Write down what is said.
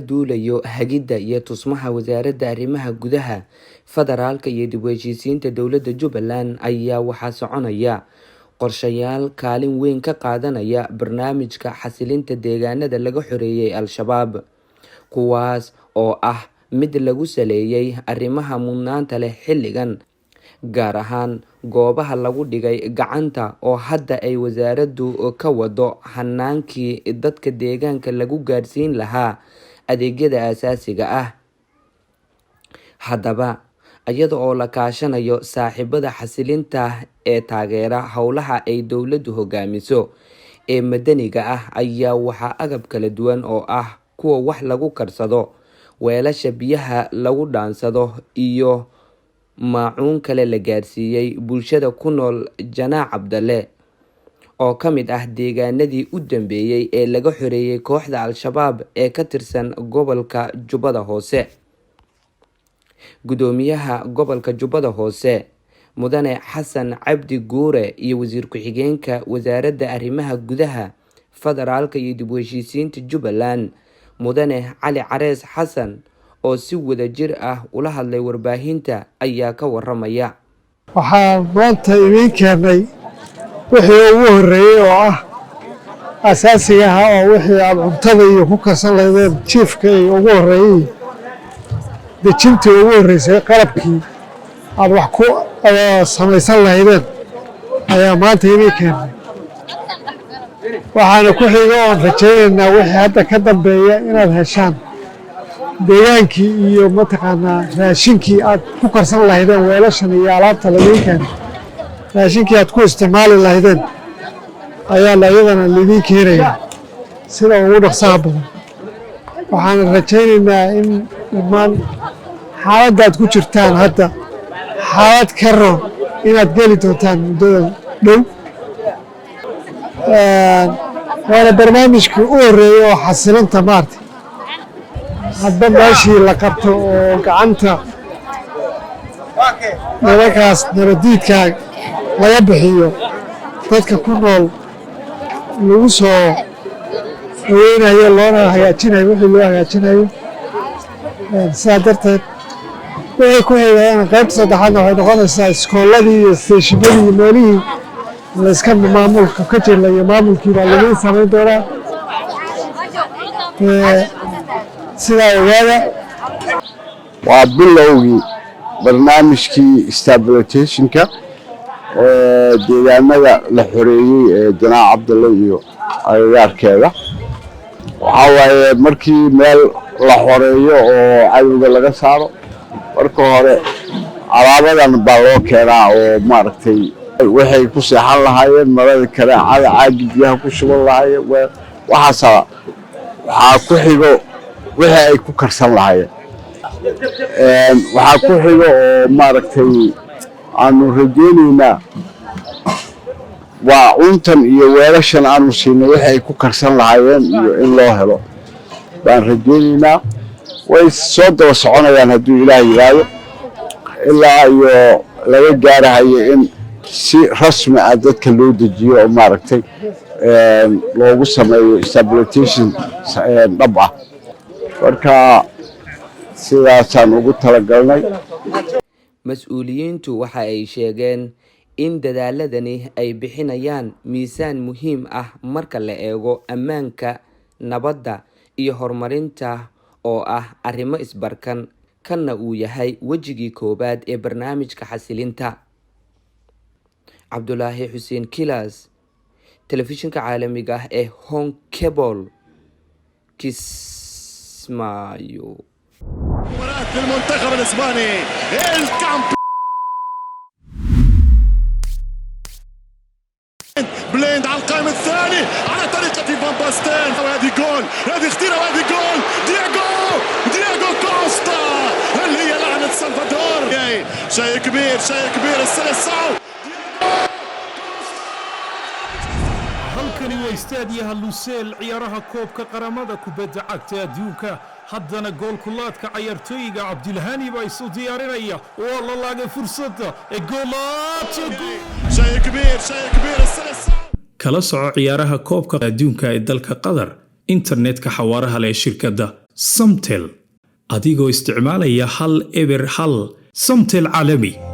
Duulayo hagida iyo tusmaha Wasaaradda Arrimaha Gudaha, Federaalka iyo dib u heshiisiinta Dowladda Jubbaland ayaa waxaa soconaya qorshayaal kaalin weyn ka qaadanaya barnaamijka xasilinta deegaanada laga xoreeyay Al-Shabaab, kuwaas oo ah mid lagu saleeyay arrimaha mudnaanta leh xilligan, gaar ahaan goobaha lagu dhigay gacanta oo hadda ay wasaaraddu ka wado hanaankii dadka deegaanka lagu gaadhsiin lahaa adeegyada aasaasiga ah. Haddaba, iyada oo la kaashanayo saaxiibada xasilinta ee taageera howlaha ay dowladdu hogaamiso ee madaniga ah, ayaa waxaa agab kala duwan oo ah kuwa wax lagu karsado, weelasha biyaha lagu dhaansado iyo maacuun kale la gaarsiiyay bulshada ku nool Janaac Cabdalle oo ka mid ah deegaanadii u dambeeyay ee laga xoreeyay kooxda Al-Shabaab ee ka tirsan gobolka Jubbada Hoose. Gudoomiyaha gobolka Jubbada Hoose, Mudane Xasan Cabdi Guure, iyo wasiir ku-xigeenka Wasaaradda Arrimaha Gudaha, Federaalka iyo dib u heshiisiinta Jubbaland, Mudane Cali Carees Xasan, oo si wadajir ah ula hadlay warbaahinta ayaa ka waramaya. Waxaan maanta idiin keennay wixii ugu horreeyey oo ah asaasiga ahaa, oo wixii aad cuntada iyo ku karsan lahaydeen, jiifka iyo ugu horreeyey, dejintii ugu horreysay, qalabkii aad wax ku samaysan lahaydeen ayaa maanta idiin keennay. Waxaana ku xiga oon rajaynaynaa wixii hadda ka dambeeya inaad heshaan deegaankii iyo mataqaanaa raashinkii aad ku karsan lahaydeen, weelashan iyo alaabta laidiin keenay, raashinkii aad ku isticmaali lahaydeen ayaa iyadana laidiin keenayaa sida ugu dhaqsaha badan. Waxaan rajaynaynaa in dhammaan xaaladda aad ku jirtaan hadda xaalad ka roon inaad geli doontaan muddada dhow. Waana barnaamijkii u horreeyey oo xasilinta maarta hadba meeshii la qabto oo gacanta nimankaas nabadiidka laga bixiyo, dadka ku nool lagu soo dhaweynayo, loona hagaajinayo wixii loo hagaajinayo. Sidaa darteed, wixii ku xigayana, qaybta saddexaadna waxay noqonaysaa iskoolladii iyo isteeshimadii iyo meelihii layska maamulka ka jirla iyo maamulkii baa lagiin samayn doonaa. Sidaa ogaada. Waa bilowgii barnaamijkii stabilizationka ee deegaanada la xoreeyey ee Janaac Cabdalle iyo agagaarkeeda. Waxaa waaye, markii meel la xoreeyo oo cadowga laga saaro, marka hore alaabadan baa loo keenaa oo maaragtay waxay ku seexan lahaayeen, marada kaneecada, caagi biyaha ku shuban lahaayeen. Waxaasaa waxaa ku xigo wixii ay ku karsan lahaayeen. Waxaa ku xigo oo maaragtay aanu rajaynaynaa waa cuntan iyo weelashan aanu siinay, wixii ay ku karsan lahaayeen iyo in loo helo baan rajaynaynaa. Way soo daba soconayaan hadduu Ilaah yidhaahdo, ilaa iyo laga gaarahayo in si rasmi ah dadka loo dejiyo oo maaragtay loogu sameeyo stabilization dhab ah. Marka sidaasaan ugu talagalnay. Mas-uuliyiintu waxa ay sheegeen in dadaaladani ay bixinayaan miisaan muhiim ah marka la eego ammaanka, nabadda iyo horumarinta oo ah arrimo isbarkan, kanna uu yahay wejigii koowaad ee barnaamijka xasilinta. Cabdulaahi Xuseen Kilas, telefishinka caalamiga ah ee Horn Cable, Kismaayo. للمنتخب الاسباني الكامب بليند على القائم الثاني على طريقة فان باستين، وهذه جول، هذه خطيرة، وهذه جول! دياغو، دياغو كوستا! هل هي لعنة سلفادور؟ شيء كبير، شيء كبير، السلسعو! Halkani waa istaadiyaha Luseel, ciyaaraha koobka qaramada kubadda cagta adduunka. Haddana goolkulaadka cayaartooyiga Cabdilhani baa isu diyaarinaya. Waa la laagay fursadda ee goolaata! شيء كبير، شيء كبير، السلسعو! Kala soco ciyaaraha koobka adduunka ee dalka Qatar internetka xawaaraha leh shirkadda Samtel, adigoo isticmaalaya 100 1. Samtel caalami.